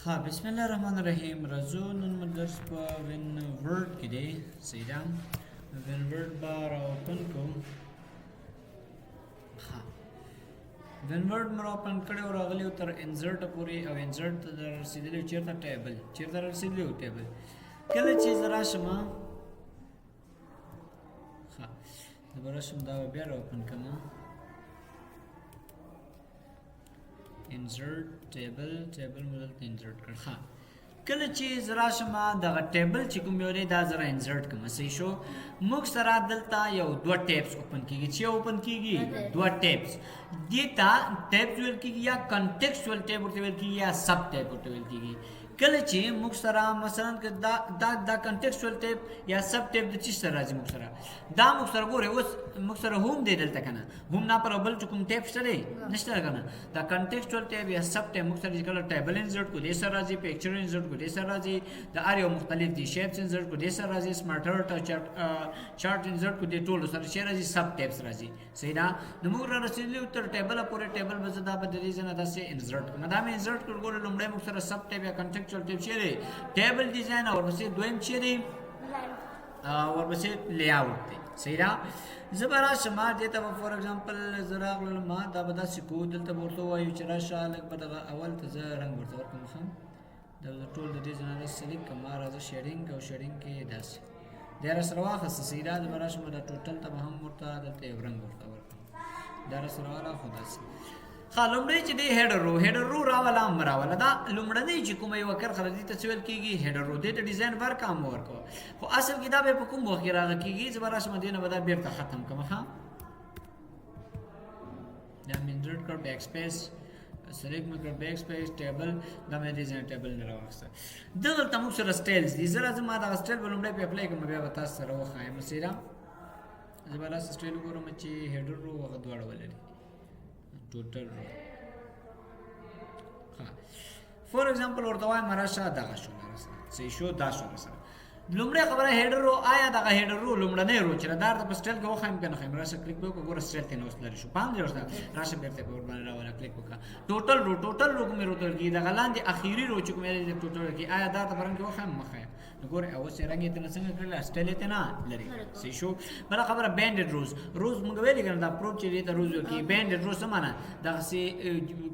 ها، بسم الله الرحمن الرحیم. راځو، نن مو درس په WinWord کې دی. صحیح ده، WinWord به را open کوم. ها، WinWord مو را open کړی او راغلی یو تر insert پورې، او insert ته در رسېدلی یو. چېرته؟ table. چېرته رسېدلی یو؟ table. کله چې زه راشم، ښه، زه به راشم، دا به بیا را open کړم. insert table، table مو دلته insert کړ. ښه، کله چې زه راشم، دغه table چې کوم یو دی، دا زه را insert کړم. صحیح شو؟ موږ سره دلته یو دوه tabs open کیږي. چې open کیږي دوه tabs، دې ته tabs ویل کیږي یا contextual tab ورته ویل کیږي یا sub tab ورته ویل کیږي. کله چې موږ سره مثلا که دا contextual tab یا sub tab د چی سره راځي؟ موږ سره دا، موږ سره ګوره، اوس موږ سره home دی دلته کنه، home نه پر بل چې کوم tab شته دی؟ نشته کنه. دا contextual tab یا sub tab موږ سره چې کله table insert کو، دې سره راځي، picture insert کو، دې سره راځي، د هر یو مختلف دي، shapes insert کو، دې سره راځي، smart art او chart insert کو، دې ټول سره چې راځي، sub tabs راځي. صحیح ده؟ نو موږ را رسېدلي تر table پورې. table به زه دا په دې ځای نه داسې insert کوم. دا مې insert کړ. ګوره، لومړی موږ سره sub tab یا contextual tab چې دی، table design، او ورپسې دویم چې دی، ورپسې layout دی. صحیح ده؟ زه به راشم دې ته. for example زه راغلم، ما دا به داسې کوو، دلته به ورته ووایو چې راشه لږ به دغه اول ته زه رنګ ورته ورکړم. ښه، دا به ټول د دې ځای نه داسې select کړم. راځه، shading، او shading کې داسې دی را سره واخیسته. صحیح ده؟ زه به راشم، دا total ته به هم ورته دلته یو رنګ ورته ورکړم. دا را سره والا. خو داسې. ښه، لومړی چې دی header row، header row راوله هم راوله. دا لومړنۍ چې کومه یوه کرښه ده، دې ته څه ویل کېږي؟ header row. دې ته design ورکه هم ورکوه، خو اصل کې دا به په کوم وخت کې راغه کېږي؟ زه به راشم، دې نه به دا بېرته ختم کړم. ښه، دا مې insert کړ، backspace select مې کړ، backspace، table. دا مې دې ځای table نه راواخیسته. دغلته موږ سره styles دي. زه راځم، ما دغه style به لومړی په apply کړم، بیا به تاسو سره وښایم. صحیح ده؟ زه به داسې style وګورم چې header row هغه دواړه ولري، total row. ښه، for example ورته وایم راشه، دغه شو راسره. صحیح شو؟ دا شو راسره. لومړی خبره header row. آیا دغه header row، لومړنی row چې دا په style کې وښایم که نه ښایم؟ راشه، کلیک وکړه، ګوره، style ته نه اوس لرې شو. پام دې ورته. راشه، بیرته په ور باندې راوله، کلیک وکړه. total row، total row کومې row ته ورکېږي؟ دغه لاندې اخیری row چې کومې دی، total کې. آیا دا ته په رنګ کې وښایم؟ مه ښایم. نو ګوره، اوس یې رنګ یې ته څنګه کړل؟ style یې ته نه لرې. صحیح شو؟ بله خبره banded rows. rows موږ ویلي که نه؟ دا پروت چې دې ته rows ویل کېږي. banded rows څه معنا؟ دغسې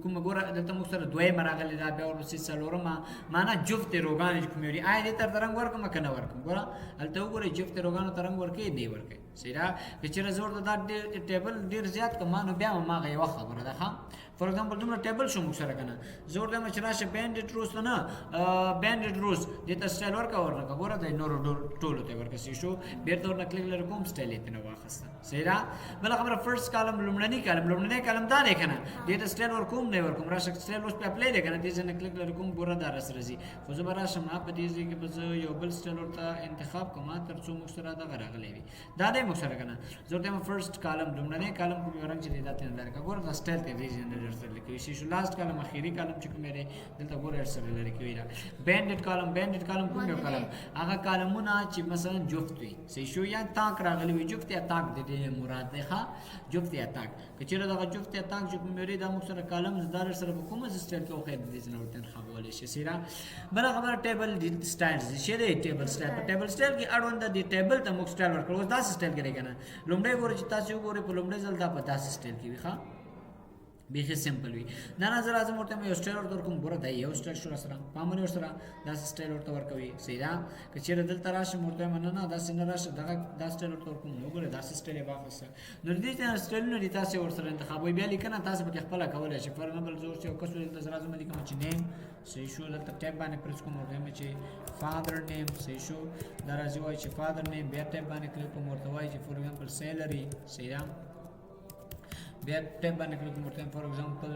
کومه، ګوره، دلته موږ سره دویمه راغلې ده، بیا ورپسې څلورمه، معنا جفت row ګانې چې کومې دي. آیا دې ته رنګ ورکړم که نه ورکړم؟ ګوره، هلته وګورئ، جفت row ګانو ته رنګ ورکوي؟ نه ورکوي. صحیح ده؟ که چېرې زه ورته دا table ډېر زیات کړم، نو بیا هماغه یوه خبره ده. ښه، for example دومره table شو موږ سره که نه؟ زه ورته وایم چې راشه، banded rows ته نه، banded rows دې ته style ورکړه. ورنکړه، ګوره، د نورو ټولو ته یې ورکړه. صحیح شو؟ بېرته ورنه کلیک لرې کوم، style یې ترې واخیسته. صحیح ده؟ بله خبره first column، لومړني column. لومړنی column دا دی که نه؟ دې ته style ورکوم؟ نه ورکوم. راشه، style اوس په apply دی که نه؟ دې ځای نه کلیک لرې کوم، ګوره، دا راسره ځي. خو زه به راشم، په دې ځای کې به زه یو بل style ورته انتخاب کوم، تر څو موږ سره دغه راغلی وي. دا دی موږ سره که نه؟ زه ورته وایم first column، لومړنی column کوم یو رنګ چې دی، دا ترې نه لرې کړه. ګوره، دا style ته دې ځای نه درته لرې کوي. شو، last column، اخیری column چې کوم دی، دلته ګوره، سره لرې کوي. دا banded column، banded column کوم یو column؟ هغه column ونه چې مثلا جفت وي. صحیح شو؟ یا تاک راغلی وي. جفت یا تاک د دې مراد دی. ښه، جفت یا تاک. که چېرې دغه جفت یا تاک چې کوم یو دی، دا موږ سره column دار سره په کومه style کې وښایي، د دې ځای نه ورته انتخابولی شي. صحیح ده؟ بله خبره table styles چې دی، table style. په table style کې اړوند د table ته موږ style ورکړو. اوس داسې style کې دی که نه؟ لومړی ګورئ چې تاسو وګورئ، په لومړی ځل دا په داسې style کې وي. ښه، بیخي simple وي. نه نه، زه راځم، ورته یو style ورته ورکوم. ګوره، دا یو style شو سره. پام ورسره داسې style ورته ورکوي. صحیح ده؟ که چېرې دلته راشم، ورته وایم نه نه، داسې نه، راشه، دغه دا style ورته ورکوم. نو ګوره، داسې style یې واخیسته. نو دې ته style ونه دي، تاسې ورسره انتخابوئ. بیا لیکنه تاسې پکې خپله کولی شئ. for example زه اوس یو کس دلته زه راځم، لیکم چې name. صحیح شو؟ دلته tab باندې پرس کوم، ورته وایم چې father name. صحیح شو؟ دا راځي، وایي چې father name. بیا tab باندې کلیک کوم، ورته وایي چې for example salary. صحیح ده؟ بیا tab باندې کلیک کوم، ورته for example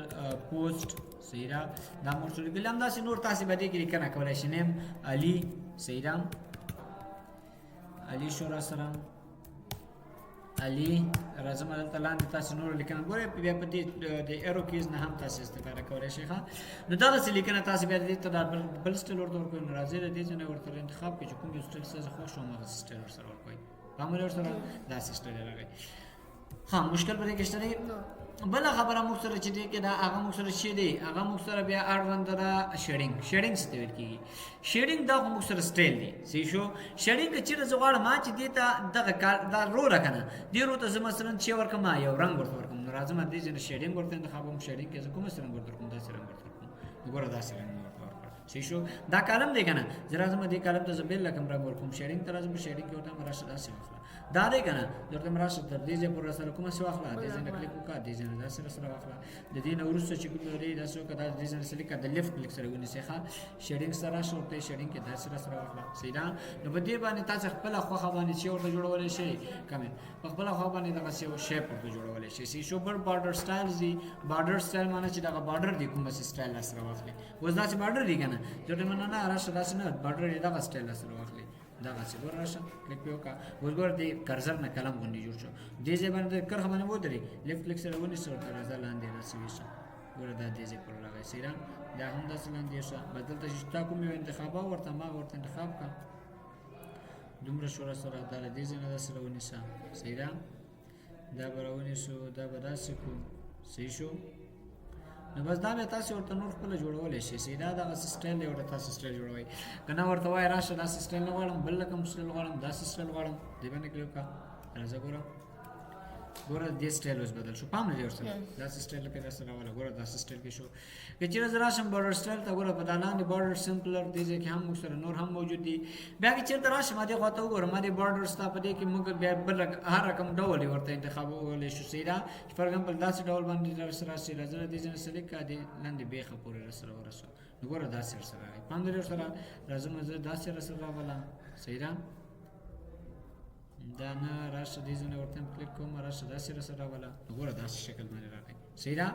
post. صحیح ده؟ دا مو ورته لیکل. همداسې نور تاسې به دې کې لیکنه کولی شئ. name علي. صحیح ده؟ علي شو را سره. علي، راځم دلته لاندې، تاسو نور لیکنه ګورئ. بیا په دې د arrow keys نه هم تاسو استفاده کولی شئ. ښه، نو دغسې لیکنه تاسو بیا دې ته دا بل style ورته ورکوئ. نو راځئ، د دې ځای نه ورته انتخاب کړئ چې کوم یو style ستاسو خوښ شو، هماغسې style ورسره ورکوئ. پام ورسره داسې style راغی. ها، مشکل په دې کې شته دی؟ نه. بل خبره موږ سره چې دی کې دا هغه موږ سره چې دی هغه موږ سره بیا اړوند ده shading. Shading څه ته ویل کېږي؟ Shading دا خو موږ سره style دی، صحیح شو. Shading که چېرې زه غواړم چې دې ته دغه کار دا row را که نه دې row ته زه مثلا چې ورکړم یو رنګ ورته ورکړم، نو راځم دې ځای نه shading ورته انتخابوم. Shading کې زه کوم رنګ ورته ورکړم؟ داسې رنګ ورته ورکړم. نو ګوره داسې رنګ مې ورته ورکړ، صحیح شو. دا column دی که نه، زه راځم دې column ته زه بېل رقم رنګ ورکوم. Shading ته راځم، shading کې ورته راشه داسې واخله. دا دی که نه، زه ورته راشه تر دې ځای پورې راسره کومه څه واخله، دې ځای نه کلیک وکړه، دې ځای نه داسې راسره واخله. د دې نه وروسته چې کوم دی داسې وکړه، دا دې ځای نه select کړه، د left click سره ونیسې، ښه shading سره راشه ورته shading کې داسې راسره واخله، صحیح ده. نو په دې باندې تاسو خپله خوښه باندې چې ورته جوړولی شئ، کمې په خپله خوښه باندې دغسې یو shape ورته جوړولی شئ، صحیح شو. بل border styles دي. Border style معنی چې دغه border دی کوم څه style راسره واخلي. اوس داسې border دی که نه، زه ورته وایم نه راشه داسې نه، border یې دغه style راسره واخلي، دغسې ګوره راشه کلیک پرې وکړه. اوس ګوره دې cursor نه قلم غوندې جوړ شو، دې ځای باندې کرښه باندې ودرې، left click سره ونیسه ورته راځه لاندې داسې ویسه. ګوره دا دې ځای پورې راغی، صحیح ده. دا هم داسې لاندې یوسه. بس دلته چې تا کوم یو انتخاب ورته هماغه ورته انتخاب کړه، دومره شو راسره. دا له دې ځای نه داسې راونیسه، صحیح ده. دا به راونیسو، دا به داسې کړو، صحیح شو. نو بس دا بیا تاسې ورته نور خپله جوړولی شئ، صحیح ده. دغسې style دی ورته تاسې style جوړوئ. که نه ورته وایې راشه داسې style نه غواړم، بل رقم style غواړم، داسې style غواړم، دې باندې کلیک وکړه، راځه ګوره ګوره دې style اوس بدل شو، پام نه دی ورسره. داسې style کې راسره راوله، ګوره داسې style کې شو. که چېرې زه راشم border style ته، ګوره په دا لاندې border simpler دې ځای کې هم موږ سره نور هم موجود دي. بیا که چېرته راشم دې خوا ته وګورم، دې border ستا په دې کې موږ بیا بل هر رقم ډول یې ورته انتخابولی شو، صحیح ده. چې for example داسې ډول باندې راسره راشي، راځه له دې ځای نه select کړه، دې لاندې بیخه پورې راسره ورسوه. نو ګوره داسې ورسره راغی، پام دی ورسره. راځم زه داسې راسره راولم، صحیح ده. دا نه راشه دې ځای نه ورته هم کلیک کوم، راشه داسې راسره راوله. نو ګوره داسې شکل باندې راغی، صحیح ده.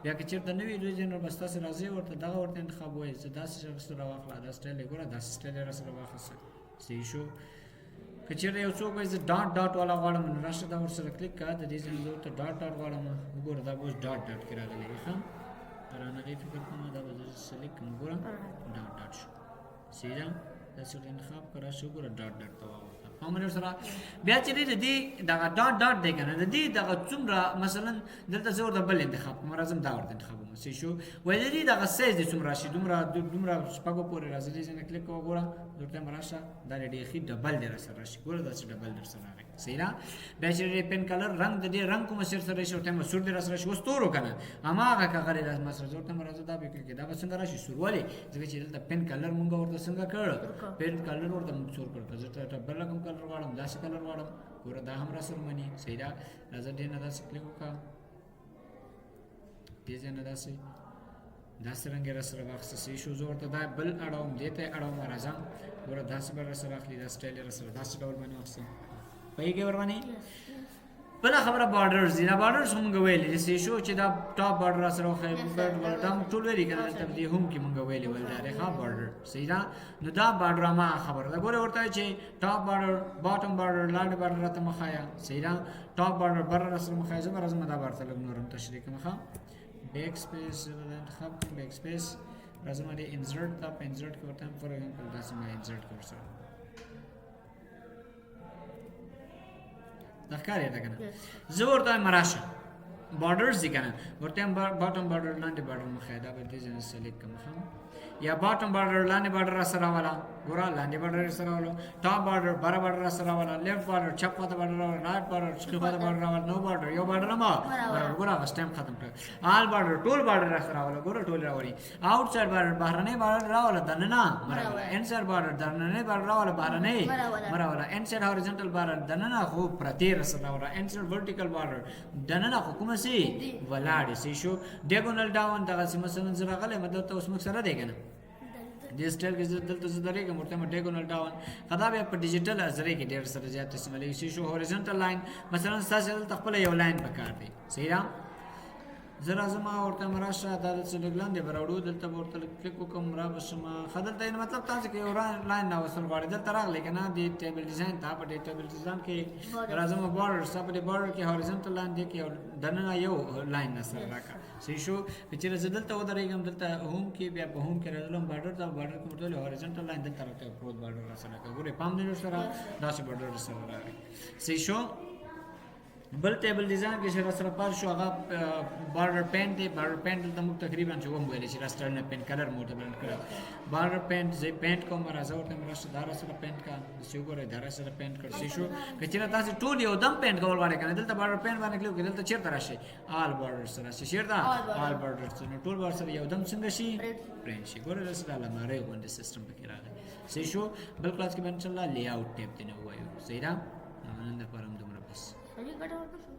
بیا که چېرته نه وي دوی ځای نو بس تاسې راځئ ورته دغه ورته انتخاب وایي، زه داسې راسره راواخله، دا style یې ګوره داسې style یې راسره واخیسته، صحیح شو. که چېرته یو څوک وایي زه dot dot والا غواړم، نو راشه دا ورسره کلیک کړه، د دې ځای نه زه ورته dot dot غواړم. وګوره دا به اوس dot dot کې راغلی وي، ښه رانغی فکر کوم، دا به زه select کړم. ګوره dot dot شو، صحیح ده. داسې ورته انتخاب کړه، راشه وګوره dot dot ته واوښته، پام ورسره سره. بیا چې د دې دغه dot dot دی که نه، د دې دغه څومره مثلا دلته زه ورته بل انتخاب کوم، راځم دا ورته انتخابوم، صحیح شو. وایي د دې دغه size دې څومره راشي، دومره شپږو پورې راځي، دې ځای نه کلیک کوه، ګوره درته هم راشه، دا ډېر ښي double دی راسره راشي، ګوره داسې double در سره راغی، صحیح ده. بیا چې د pen color رنګ د دې رنګ کوم سر سره راشي، ورته هم سور دی راسره راشي. اوس تور که نه هماغه کاغذ دی ما سره، زه ورته هم راځه دا به کلیک، دا به څنګه راشي سور؟ ولې؟ ځکه چې دلته pen color مونږ ورته څنګه کړ، pen color ورته مونږ سور کړ. که زه ته بل رقم color غواړم، داسې color غواړم، ګوره دا هم راسره مني، صحیح ده. راځه دې نه داسې کلیک وکړه، دې ځای نه داسې داسې رنګ یې راسره واخیسته، صحیح شو. زه ورته دا بل اړوم، دې ته یې اړوم، راځم ګوره داسې به راسره اخلي، دا style یې راسره داسې ډول باندې واخیسته، پوهېږې ورباندې؟ بله خبره borders دي. دا borders مونږ ویلي دي، صحیح شو، چې دا top border راسره وښایي، border دا مونږ ټول ویلي که نه، دلته په دې هم کې مونږ ویلي ول دا دی ښه border، صحیح ده. نو دا border ما خبره ده، ګوره ورته چې top border، bottom border، لاندې border راته مه ښایه، صحیح ده. Top border بره راسره مه ښایه، زه به راځم دا ورته لږ نور هم تشریح کړم. ښه backspace زه به دا انتخاب کړم، backspace راځم دې insert ته، په insert کې ورته for example داسې ما insert کړ ورسره، دا ښکاري ده که نه؟ زه ورته وایم راشه borders دي که نه، ورته وایم bottom border لاندې border مه ښیه، دا به دې ځای نه select کړم، ښه یا bottom border لاندې border راسره راوله، ګوره لاندې border راسره راوله، top border بره border راسره راوله، left border چپ خواته border راوله، right border ښي خواته border راوله، no border یو border هم ګوره هغه سټیم ختم کړ، all border ټول border راسره راوله، ګوره ټول راوړي، outside border بهرنی border راوله، دننه مه راوله، inside border دننی border راوله، بهرنی مه راوله، inside horizontal border دننه خو پرتې راسره راوله، inside vertical border دننه خو کومه سي ولاړې، صحیح شو. Diagonal down دغسې مثلا زه راغلی یم دلته اوس موږ سره دی که نه، دې style کې زه دلته زه درېږم ورته یم diagonal down، ښه دا بیا په ډیجیټل ازرې کې ډېر سره زیات استعمالېږي، صحیح شو. Horizontal line مثلا ستاسې دلته خپله یو line پکار دی، صحیح ده. زه راځم ورته یم راشه دا دلته لږ لاندې به راوړو، دلته به ورته لږ کلیک وکړم، را به شم. ښه دلته یې مطلب تاسې که یو line راوستل غواړئ، دلته راغلی که نه دې table design ته، په دې table design کې راځم border ستا په دې border کې horizontal line دی کې یو دننه یو line راسره راکړه، صحیح شو. که چېرې زه دلته ودرېږم، دلته home کې بیا په home کې راځم border ته، border کې ورته horizontal line دلته راته پروت border راسره راکړه، ګورې پام دی ورسره داسې border راسره راغی، صحیح شو. بل table design کې چې راسره پاتې شو هغه border paint دی. border paint دلته موږ تقریبا چې وم ویل چې راستر نه paint color مو ته بلند کړو. border paint زه paint کوم، راځه ورته راشه، دا راسره paint کا. داسې وګورئ، دا راسره paint کړ. څه شو؟ که چېرې تاسو ټول یو دم paint کول غواړئ که نه، دلته border paint باندې کلیک وکړئ، دلته چېرته راشي؟ all border سره راشي. چېرته؟ all border سره. نو ټول ور سره یو دم څنګه شي؟ print شي. ګوره، داسې د المارۍ غوندې سیستم پکې راغی. صحیح شو؟ بل کلاس کې به انشاءالله layout tab دی نه ووایو. صحیح ده؟ نو نن دپاره هم دومره بس. صحیح، ګټه ورته شو.